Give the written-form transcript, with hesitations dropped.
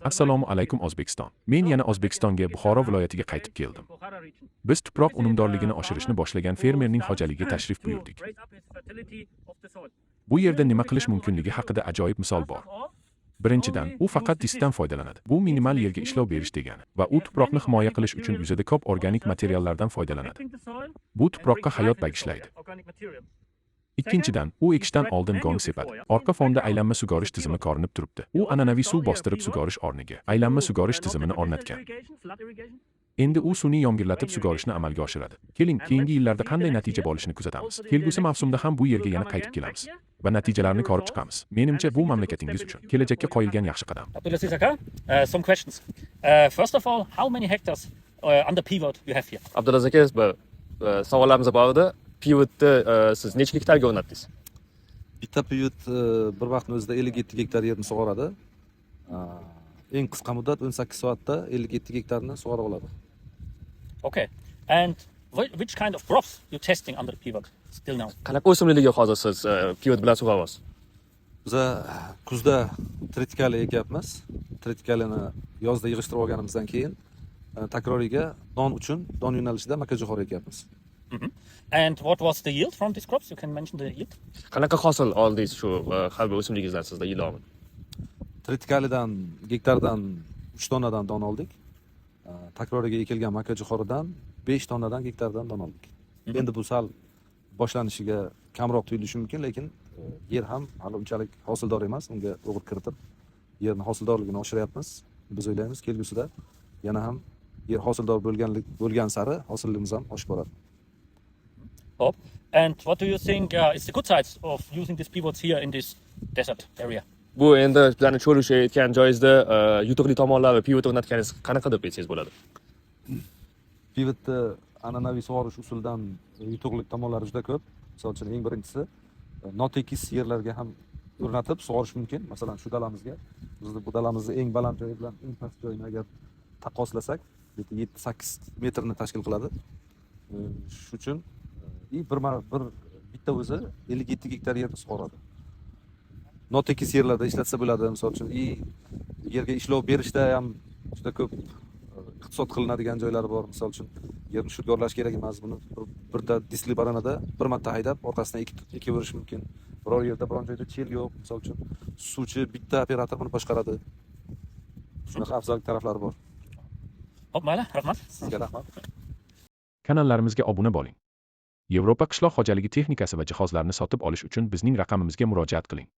Assalomu alaykum, O'zbekiston. Men yana O'zbekistonga, Buxoro viloyatiga qaytib keldim. Biz tuproq unumdorligini oshirishni boshlagan fermerning xo'jaligiga tashrif buyurdik. Bu yerda nima qilish mumkinligi haqida ajoyib misol bor. Birinchidan, u faqat diskdan foydalanadi. Bu minimal yerga ishlov berish degani va u tuproqni himoya qilish uchun juda ko'p organik materiallardan foydalanadi. Bu tuproqqa hayot bag'ishlaydi. Ikkinchidan, u ekishdan oldin go'ng sepadi. Orqa fonda aylanma sug'orish tizimi ko'rinib turibdi. U an'anaviy suv bostirib sug'orish o'rniga aylanma sug'orish tizimini o'rnatgan. Endi u sun'iy yomg'irlatib sug'orishni amalga oshiradi. Keling, keyingi yillarda qanday natija bo'lishini kuzatamiz. Kelgusi mavsumda ham bu yerga yana qaytib kelamiz va natijalarni ko'rib chiqamiz. Menimcha, bu mamlakatingiz uchun kelajakka qo'yilgan yaxshi qadam. Abdulaziz aka, some questions. First of all, how many hectares under pivot you have here? Abdulaziz aka, bir savollarimiz bor edi. Pivotni siz necha gektarga o'rnatdingiz? Bitta pivot bir vaqtni o'zida 57 gektar yerni sug'oradi. Eng qisqa muddat 18 soatda 57 gektarni sug'ora oladi. Okay. And which kind of crops you testing under the pivot still now? Qanaqa o'simliklarga hozir siz pivot bilan sug'oryapsiz? Biza kuzda tritikali ekyapmiz. Tritikalini yozda yig'ishtirib olganimizdan keyin takroriga don uchun, don yo'nalishida makkajo'xori ekyapmiz. And what was the yield from these crops? You can mention the yield. Qanaqa hosil oldingiz shu har bir o'simligingizdan sizda yil davomida? Tritikalidan gektardan 3 tonnadan don oldik. Takroriga ekilgan makkajo'xoridan 5 tonnadan gektardan don oldik. Endi bu sal boshlanishiga kamroq tuyulishi mumkin, lekin yer ham hali unchalik hosildor emas. Unga o'g'it kiritib, yerni hosildorligini oshiryapmiz. Biz o'ylaymiz, kelgusida yana ham yer hosildor bo'lgan sari hosilimiz ham oshib boradi. Ho'p. And what do you think is the good sides of using these pivots here in this desert area? Bu endi bizlarni cho'l aytgan joyingizda yutuqli tomonlari pivot o'rnatganingiz qanaqa deb aytsangiz bo'ladi? Pivotni an'anaviy sug'orish usulidan yutuqli tomonlari juda ko'p. Misol uchun, eng birinchisi, notekis yerlarga ham o'rnatib sug'orish mumkin. Masalan, shu dalamizga, bizni bu dalamizni eng baland joyi bilan eng past joyini agar taqqoslasak, bu yerda 7-8 metrni tashkil qiladi. Shu uchun и bir bitta o'zi 57 gektar yerni sug'oradi. Notekis yerlarda ishlatsa bo'ladi, misol uchun, и yerga ishlov berishda ham juda ko'p iqtisod qilinadigan joylari bor. Misol uchun, yerni shudgorlash kerak emas. Buni birda diskli baranada bir marta haydab, orqasidan ekaverish mumkin. Biror yerda, biron joyda chel yo'q, misol uchun, suvchi bitta operator buni boshqaradi. Shunaqa afzallik taraflari bor. Ho'p, mayli, rahmat. Sizga rahmat. Kanallarimizga obuna bo'ling. Yevropa qishloq xo'jaligi texnikasi va jihozlarini sotib olish uchun bizning raqamimizga murojaat qiling.